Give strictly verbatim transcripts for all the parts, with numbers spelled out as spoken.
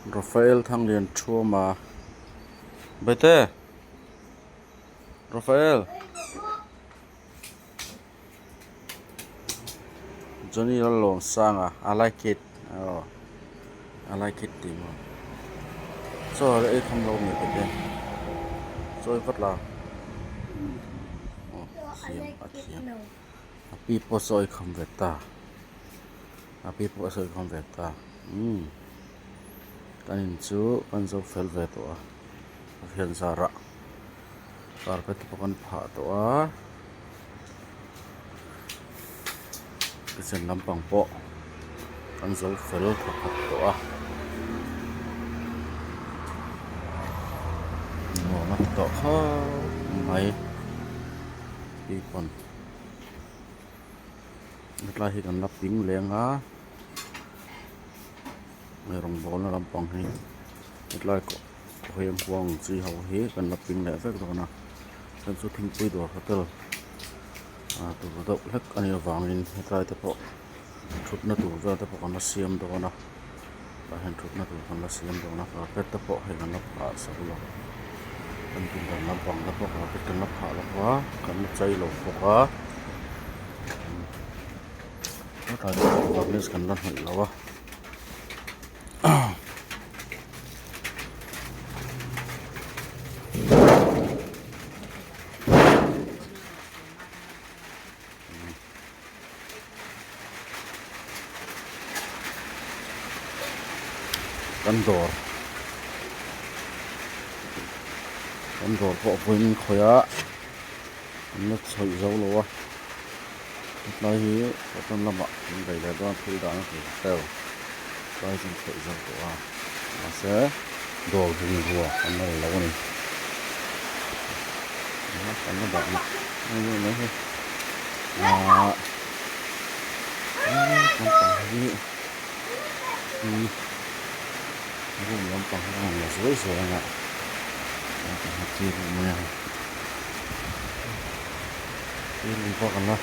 Rafael Thanglian Thuama. Bete. Rafael. Johnny Lalawngsanga. I like it. Oh. I like it, ti maw. So, ei kham lo mi, bete. So, ei vat la. Oh, thiam, a thiam. A pi pawh sawi kham ve ta. A pi pawh sawi kham ve ta. Hmm. Kan inn chu kan zo fel ve tawh a. Pathian zarah carpet te pawh kan phah tawh a. Kitchen lampang pawh kan zo fel thakhat tawh a. Nuam a tawh khawp mai. Pi pawn. Hetlai hi kan la ping leng a, rongbawlna lampang hi, hetlai kawhheng huang chi ho hi kan la ping leh vek dawn a. Kan chu thingpui dawr hotel, a, tur deuh hlek a nih avangin hetlai te pawh thutna tur vel te pawh kan la siam dawn a. Tua hian thutna tur kan la siam dawn a, carpet te pawh hei kan la phah sak lo. Kan pindan lampang te pawh carpet kan la phah lo a, kan la chai lo bawk a. Hetah te pawh varnish kan la hnawih lo a. Kan dawr, kan dawr pawh vawiin khawih a, an la chhoih zo lo a. Hetlai hi hotel lamah kan bei leh dawn, thil dahna tur teuh. Tlai kan theih zo tawh a, mahse, dawr bungrua kan la lo a ni. Kan la dah nih mai mai hi. Ah, kan pang hi. Hmm. Room lampang hi ang la zuai zuai ang a. Lampang hi tea room mai ang. Tea room pawh kan la,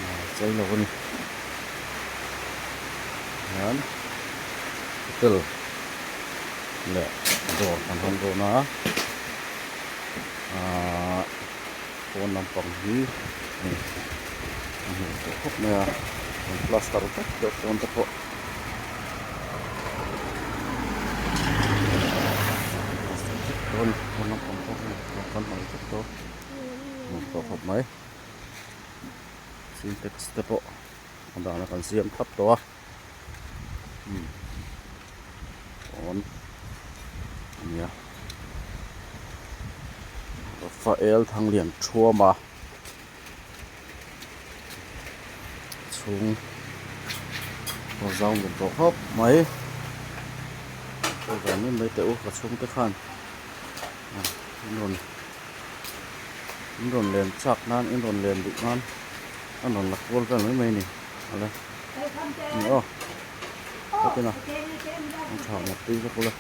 ah, chai lo a ni. Hian hotel leh dawr kan hawng dawn a, ah, pawn lampang hi, hmm, a hmuh theih khawp mai a, an plaster vek deuh pawn te pawh. Plaster vek dawn a, pawn lampang pawh hi kan hmang vek dawn, hmuh tawh khawp mai. Sintex te pawh a dahna kan siam thap tawh a. Hmm. Pawn a nia. Rafael Thanglian Thuama chhung pawh zau lut tawh khawp mai. Pawh zau mai mai teh u, ka chhungte khan. Ah, in rawn In rawn len chak nan, in rawn len duh nan, an rawn la kual vel mai mai ni. A le. Ni aw. Ka tina. An chhak mat tui ka kul a.